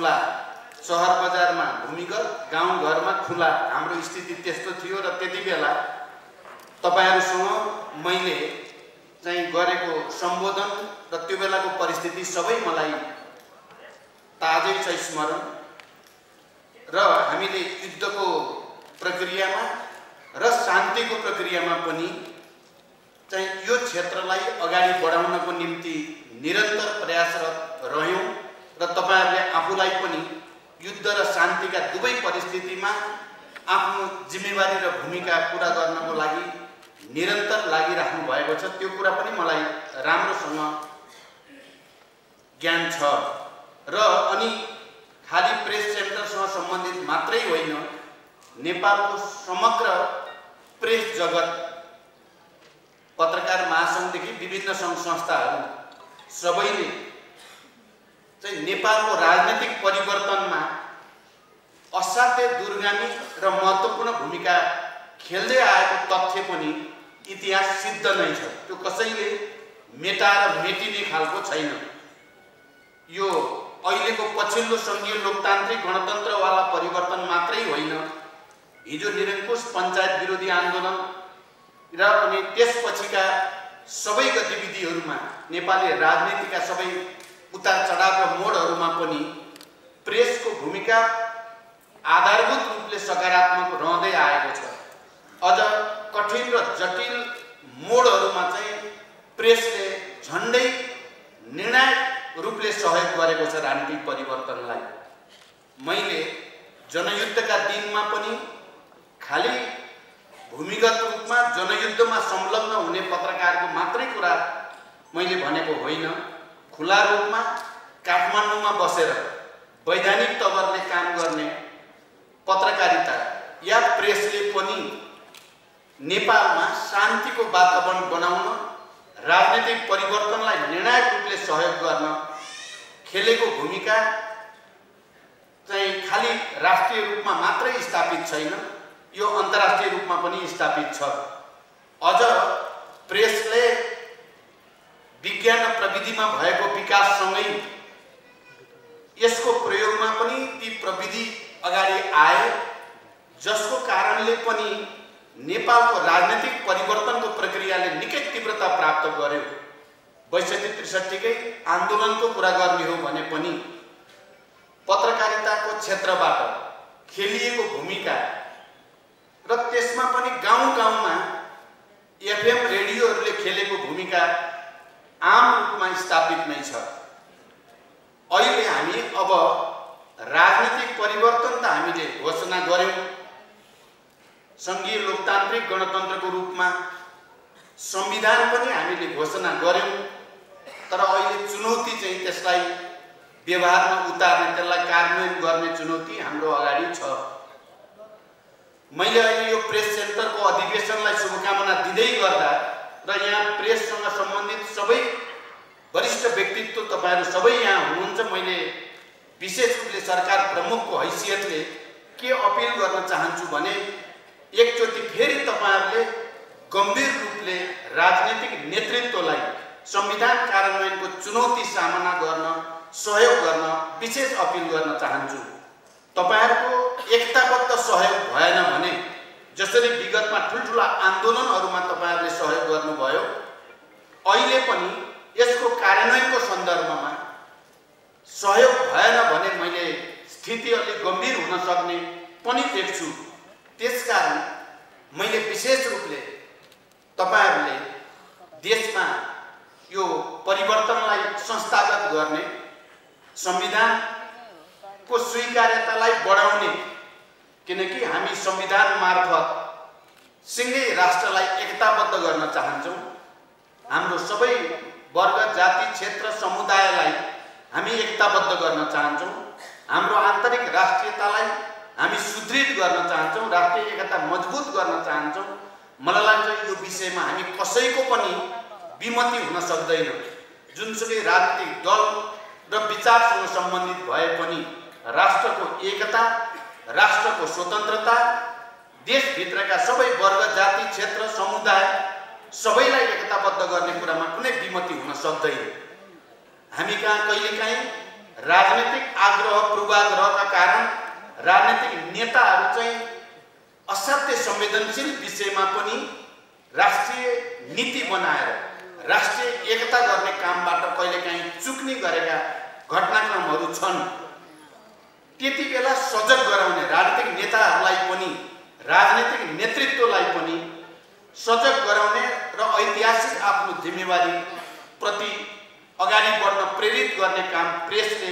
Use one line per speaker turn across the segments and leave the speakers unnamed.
खुला, सहर बजारमा भूमिगत, गाउँ घरमा खुला, हाम्रो स्थिति त्यस्तो थियो। र त्यति बेला तपाईहरुसँग मैले चाहिँ गरेको सम्बोधन र त्यो बेलाको परिस्थिति सबै मलाई ताजै छ स्मरण। र हामीले युद्धको प्रक्रियामा र शान्तिको प्रक्रियामा पनि चाहिँ यो क्षेत्रलाई अगाडि बढाउनको निम्ति निरन्तर प्रयासरत रह्यौं। र तपाईहरुले आफूलाई पनि युद्ध र शान्तिका दुवै परिस्थितिमा आफ्नो जिम्मेवारी र भूमिका पूरा गर्नको लागि निरन्तर लागिराख्नु भएको छ। त्यो कुरा पनि मलाई राम्रोसँग ज्ञान छ। र अनि खाली प्रेस सेन्टरसँग सम्बन्धित मात्रै होइन, नेपालको समग्र प्रेस जगत, पत्रकार महासंघदेखि विभिन्न सङ्घ संस्थाहरू सबैले चाहिँ नेपालको राजनीतिक परिवर्तनमा असाध्य दूरगामी र महत्त्वपूर्ण भूमिका खेल्दै आएको तथ्य पनि इतिहास सिद्ध नै छ। त्यो कसैले मेटाएर मेटिने खालको छैन। यो अहिलेको पछिल्लो संघीय लोकतान्त्रिक गणतन्त्रवाला परिवर्तन मात्रै होइन, हिजो निरङ्कुश पञ्चायत विरोधी आन्दोलन र अनि त्यसपछिका सबै गतिविधिहरूमा, नेपाली राजनीतिका सबै उतार चढाव र मोडहरूमा पनि प्रेसको भूमिका आधारभूत रूपले सकारात्मक रहँदै आएको छ। अझ कठिन र जटिल मोडहरूमा चाहिँ प्रेसले झन्डै निर्णायक रूपले सहयोग गरेको छ राजनीतिक परिवर्तनलाई। मैले जनयुद्धका दिनमा पनि खाली भूमिगत रूपमा जनयुद्धमा संलग्न हुने पत्रकारको मात्रै कुरा मैले भनेको होइन। खुला रूपमा काठमाडौँमा बसेर वैधानिक तवरले काम गर्ने पत्रकारिता या प्रेसले पनि नेपालमा शान्तिको वातावरण बनाउन, राजनीतिक परिवर्तनलाई निर्णायक रूपले सहयोग गर्न खेलेको भूमिका चाहिँ खाली राष्ट्रिय रूपमा मात्रै स्थापित छैन, यो अन्तर्राष्ट्रिय रूपमा पनि स्थापित छ। अझ प्रेसले विज्ञान र प्रविधिमा भएको विकाससँगै यसको प्रयोगमा पनि ती प्रविधि अगाडि आए, जसको कारणले पनि नेपालको राजनीतिक परिवर्तनको प्रक्रियाले निकै तीव्रता प्राप्त गर्यो। 62-63कै आन्दोलनको कुरा गर्ने हो भने पनि पत्रकारिताको क्षेत्रबाट खेलिएको भूमिका र त्यसमा पनि गाउँ-गाउँमा एफएम रेडियोहरूले खेलेको भूमिका आम रूपमा स्थापित नै छ। अहिले हामी अब राजनीतिक परिवर्तन त हामीले घोषणा गर्यौं, संघीय लोकतान्त्रिक गणतन्त्रको रूपमा संविधान पनि हामीले घोषणा गर्यौं। तर अहिले चुनौती चाहिँ त्यसलाई व्यवहारमा उतार्ने, त्यसलाई कार्यान्वयन गर्ने चुनौती हाम्रो अगाडि छ। मैले अहिले यो प्रेस सेन्टरको अधिवेशनलाई शुभकामना दिँदै गर्दा र यहाँ प्रेससँग सम्बन्धित सबै वरिष्ठ व्यक्तित्व तपाईहरु सबै यहाँ हुनुहुन्छ, मैले विशेष रूपले सरकार प्रमुखको हैसियतले के अपिल गर्न चाहन्छु भने एकचोटि फेरि तपाईहरुले गम्भीर रूपले राजनीतिक नेतृत्वलाई संविधान कार्यान्वयनको चुनौती सामना गर्न सहयोग गर्न विशेष अपिल गर्न चाहन्छु। तपाईहरुको एकताबद्ध सहयोग भएन भने, जसरी विगतमा ठुलठुला आन्दोलनहरुमा तपाईहरुले सहयोग गर्नुभयो, अहिले पनि यसको कार्यान्वयनको सन्दर्भमा सहयोग भएन भने मैले स्थिति अलि गम्भीर हुन सक्ने पनि देख्छु। त्यसकारण मैले विशेष रूपले तपाईहरुले देशमा यो परिवर्तनलाई संस्थागत गर्ने, संविधानको स्वीकार्यतालाई बढाउने, किनकि हामी संविधान मार्फत सिंगै राष्ट्रलाई एकताबद्ध गर्न चाहन्छौं। हाम्रो सबै वर्ग, जाति, क्षेत्र, समुदायलाई हामी एकताबद्ध गर्न चाहन्छौं। हाम्रो आन्तरिक राष्ट्रियतालाई हामी सुदृढ गर्न चाहन्छौं, राष्ट्रिय एकता मजबुत गर्न चाहन्छौं। मलाई लाग्छ यो विषयमा हामी कसैको पनि विमति हुन सक्दैन। जुनसुकै राजनीतिक दल र विचारसँग सम्बन्धित भए पनि राष्ट्रको एकता, राष्ट्रको स्वतन्त्रता, देशभित्रका सबै वर्ग, जाति, क्षेत्र, समुदाय सबैलाई एकताबद्ध गर्ने कुरामा कुनै विमति हुन सक्दैन। हामी कहाँ कहिलेकाहीँ राजनीतिक आग्रह पूर्वाग्रहका कारण राजनीतिक नेताहरू चाहिँ असाध्य संवेदनशील विषयमा पनि राष्ट्रिय नीति बनाएर राष्ट्रिय एकता गर्ने कामबाट कहिलेकाहीँ चुक्ने गरेका घटनाक्रमहरू छन्। त्यति बेला सजग गराउने राजनीतिक नेताहरूलाई पनि राजनीतिक नेतृत्वलाई पनि सजग गराउने र ऐतिहासिक आफ्नो जिम्मेवारी प्रति अगाडि बढ्न प्रेरित गर्ने काम प्रेसले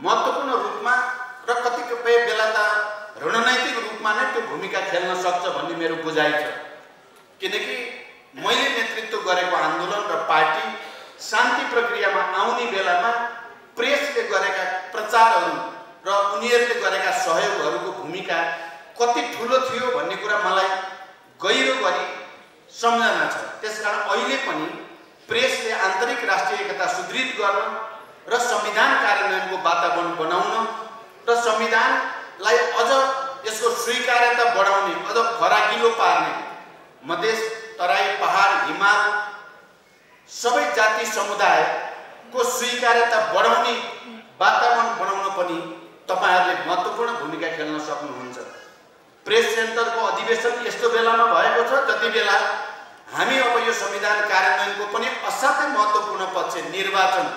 महत्त्वपूर्ण रूपमा र कतिपय बेला त रणनैतिक रूपमा नै त्यो भूमिका खेल्न सक्छ भन्ने मेरो बुझाइ छ। किनकि मैले नेतृत्व गरेको आन्दोलन र पार्टी शान्ति प्रक्रियामा आउने बेलामा प्रेसले गरेका प्रचारहरू र उनीहरूले गरेका सहयोगहरूको भूमिका कति ठुलो थियो भन्ने कुरा मलाई गहिरो गरी सम्झना छ। त्यसकारण अहिले पनि प्रेसले आन्तरिक राष्ट्रिय एकता सुदृढ गर्न र संविधान कार्यान्वयनको वातावरण बनाउन र संविधानलाई अझ यसको स्वीकार्यता बढाउने अझ फराकिलो पार्ने मधेस तराई पहाड हिमाल सबै जाति समुदायको स्वीकार्यता बढाउने वातावरण बनाउन पनि तपाईहरुले महत्त्वपूर्ण भूमिका खेल्न सक्नुहुन्छ। प्रेस सेन्टरको अधिवेशन यस्तो बेलामा भएको छ जति बेला हामी अब यो संविधान कार्यान्वयनको पनि असाध्यै महत्त्वपूर्ण पक्ष निर्वाचन,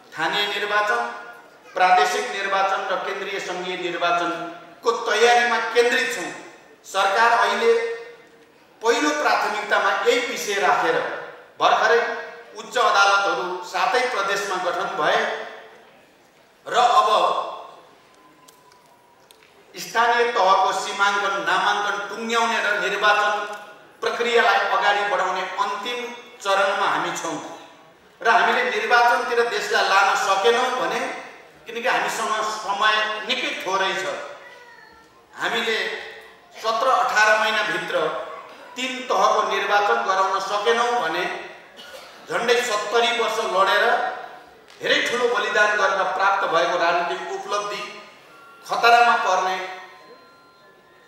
स्थानीय निर्वाचन, प्रादेशिक निर्वाचन र केन्द्रीय संघीय निर्वाचनको तयारीमा केन्द्रित छौं। सरकार अहिले पहिलो प्राथमिकतामा यही विषय राखेर भर्खरै उच्च अदालतहरू 7 प्रदेशमा गठन भए र अब स्थानीय तहको सीमाङ्कन नामाङ्कन टुङ्ग्याउने र निर्वाचन प्रक्रियालाई अगाडि बढाउने अन्तिम चरणमा हामी छौं र हामीले निर्वाचनतिर देशलाई लान सकेनौं भने किनकि हामीसँग समय निकै थोरै छ। हामीले 17-18 महिना भित्र 3 तहको निर्वाचन गराउन सकेनौं भने झन्डै 70 वर्ष लडेर धेरै ठूलो बलिदान गरेर प्राप्त भएको राजनीतिक उपलब्धि खतरामा पर्ने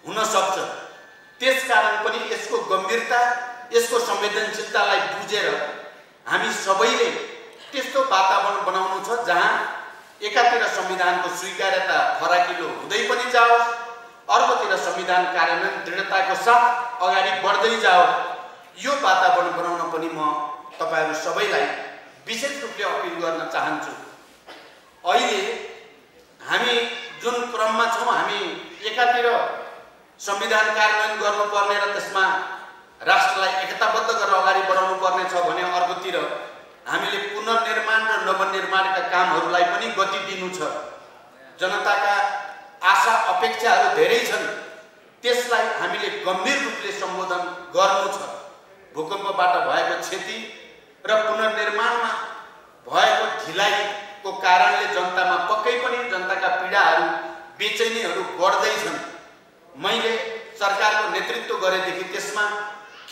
हुन सक्छ। त्यसकारण पनि यसको गम्भीरता, यसको संवेदनशीलतालाई बुझेर हामी सबैले त्यस्तो वातावरण बनाउनु छ जहाँ एकातिर संविधानको स्वीकार्यता फराकिलो हुँदै पनि जाओस्, अर्कोतिर संविधान कार्यान्वयन दृढताको साथ अगाडि बढ्दै जाओस्। यो वातावरण बनाउन पनि म तपाईहरु सबैलाई विशेष रूपले अपिल गर्न चाहन्छु। अहिले हामी जुन क्रममा छौं, हामी एकातिर संविधान कार्यान्वयन गर्नुपर्ने र त्यसमा राष्ट्रलाई एकताबद्ध गरेर अगाडि बढाउनु पर्ने छ भने अर्कोतिर हामीले पुनर्निर्माण र नवनिर्माणका कामहरूलाई पनि गति दिनु छ। जनताका आशा अपेक्षाहरू धेरै छन्, त्यसलाई हामीले गम्भीर रूपले सम्बोधन गर्नु छ। भूकम्पबाट भएको क्षति र पुनर्निर्माणमा भएको ढिलाइको कारणले जनतामा पक्कै पनि जनताका पीडाहरू बेचैनीहरू बढ्दै छन्। मैले सरकारको नेतृत्व गरेदेखि त्यसमा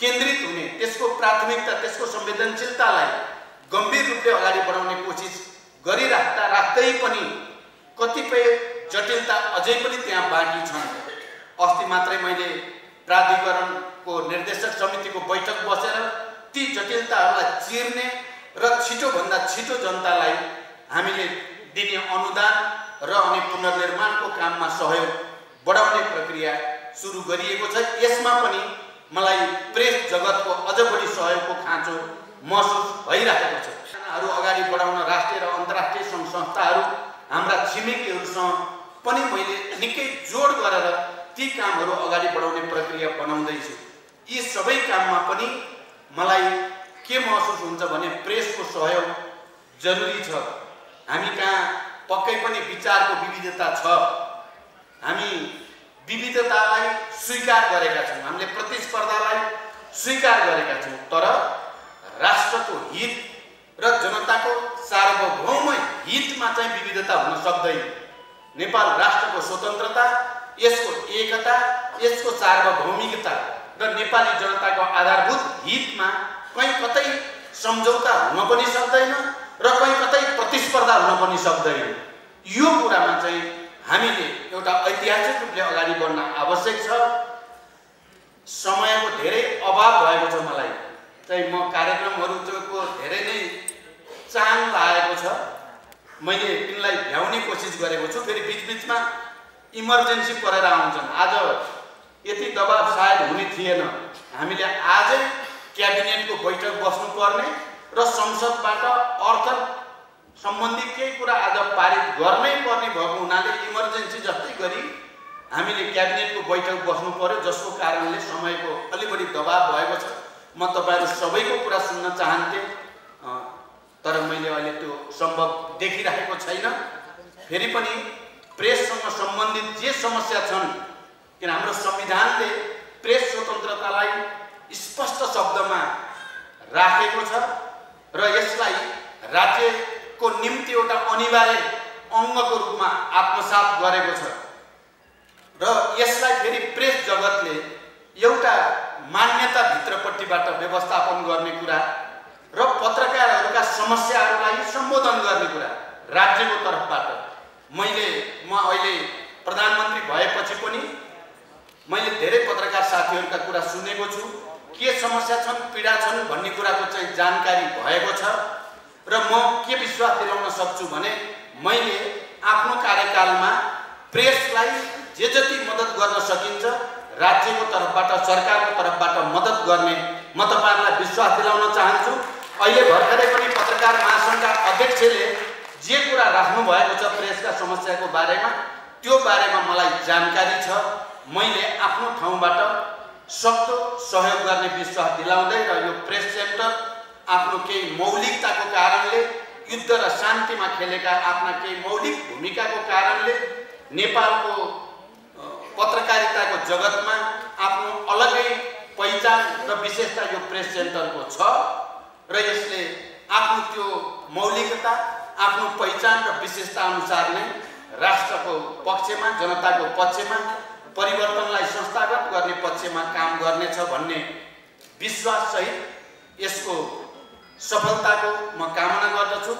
केन्द्रित हुने, त्यसको प्राथमिकता, त्यसको संवेदनशीलतालाई गम्भीर रूपले अगाडि बढाउने कोसिस गरिराख्दै पनि कतिपय जटिलता अझै पनि त्यहाँ बाँकी छन्। अस्ति मात्रै मैले प्राधिकरणको निर्देशक समितिको बैठक बसेर ती जटिलताहरूलाई चिर्ने र छिटोभन्दा छिटो जनतालाई हामीले दिने अनुदान र अनि पुनर्निर्माणको काममा सहयोग बढाउने प्रक्रिया सुरु गरिएको छ। यसमा पनि मलाई प्रेस जगतको अझ बढी सहयोगको खाँचो महसुस भइरहेको छ। हरू अगाडि बढाउन राष्ट्रिय र अन्तर्राष्ट्रिय सङ्घ संस्थाहरू, हाम्रा छिमेकीहरूसँग पनि मैले निकै जोड गरेर ती कामहरू अगाडि बढाउने प्रक्रिया बनाउँदैछु। यी सबै काममा पनि मलाई के महसुस हुन्छ भने प्रेसको सहयोग जरुरी छ। हामी कहाँ पक्कै पनि विचारको विविधता छ, हामी विविधतालाई स्वीकार गरेका छौं, हामीले प्रतिस्पर्धालाई स्वीकार गरेका छौं, तर राष्ट्रको हित र जनताको सार्वभौम हितमा चाहिँ विविधता हुन सक्दैन। नेपाल राष्ट्रको स्वतन्त्रता, यसको एकता, यसको सार्वभौमिकता र नेपाली जनताको आधारभूत हितमा कहीँ कतै सम्झौता हुन पनि सक्दैन र कहीँ कतै प्रतिस्पर्धा हुन पनि सक्दैन। यो कुरामा चाहिँ हामीले एउटा ऐतिहासिक रूपले अगाडि बढ्न आवश्यक छ। समयको धेरै अभाव भएको छ। मलाई चाहिँ म कार्यक्रमहरूको धेरै नै चाङ लागेको छ। मैले तिनलाई भ्याउने कोसिस गरेको छु। फेरि बीचबीचमा इमर्जेन्सी परेर आउँछन्। आज यति दबाब सायद हुने थिएन। हामीले आजै क्याबिनेटको बैठक बस्नुपर्ने र संसदबाट अर्थ सम्बन्धी केही कुरा आज पारित गर्नै पर्ने भएको हुनाले इमर्जेन्सी जस्तै गरी हामीले क्याबिनेटको बैठक बस्नु पर्यो, जसको कारणले समयको अलि बढी दबाब भएको छ। म तपाईहरु सबैको कुरा सुन्न चाहन्थे, तर मैले अहिले त्यो सम्भव देखिरहेको छैन। फेरि पनि प्रेससँग सम्बन्धित जे समस्या छन्, किन हाम्रो संविधानले प्रेस स्वतन्त्रतालाई स्पष्ट शब्दमा राखेको छ र यसलाई राज्यको निम्ति एउटा अनिवार्य अङ्गको रूपमा आत्मसात गरेको छ र यसलाई फेरि प्रेस जगतले एउटा मान्यता भित्रपट्टिबाट व्यवस्थापन गर्ने कुरा र पत्रकारहरूका समस्याहरूलाई सम्बोधन गर्ने कुरा राज्यको तर्फबाट म अहिले प्रधानमन्त्री भएपछि पनि मैले धेरै पत्रकार साथीहरूका कुरा सुनेको छु। के समस्या छन्, पीडा छन् भन्ने कुराको चाहिँ जानकारी भएको छ र म के विश्वास दिलाउन सक्छु भने मैले आफ्नो कार्यकालमा प्रेसलाई जे जति मद्दत गर्न सकिन्छ राज्यको तर्फबाट, सरकारको तर्फबाट मद्दत गर्ने म तपाईहरुलाई विश्वास दिलाउन चाहन्छु। अहिले भर्खरै पनि पत्रकार महासंघका अध्यक्षले जे कुरा राख्नु भएको छ प्रेसका समस्याको बारेमा, त्यो बारेमा मलाई जानकारी छ। मैले आफ्नो ठाउँबाट सक्दो सहयोग गर्ने विश्वास दिलाउँदै र यो प्रेस सेन्टर आफ्नो केही मौलिकताको कारणले, युद्ध र शान्तिमा खेलेका आफ्ना केही मौलिक भूमिकाको कारणले नेपालको पत्रकारिताको जगतमा आफ्नो अलगै पहिचान र विशेषता यो प्रेस सेन्टरको छ र यसले आफ्नो त्यो मौलिकता, आफ्नो पहिचान र विशेषता अनुसार नै राष्ट्रको पक्षमा, जनताको पक्षमा, परिवर्तनलाई संस्थागत गर्ने पक्षमा काम गर्नेछ भन्ने विश्वास सहित यसको सफलताको म कामना गर्दछु।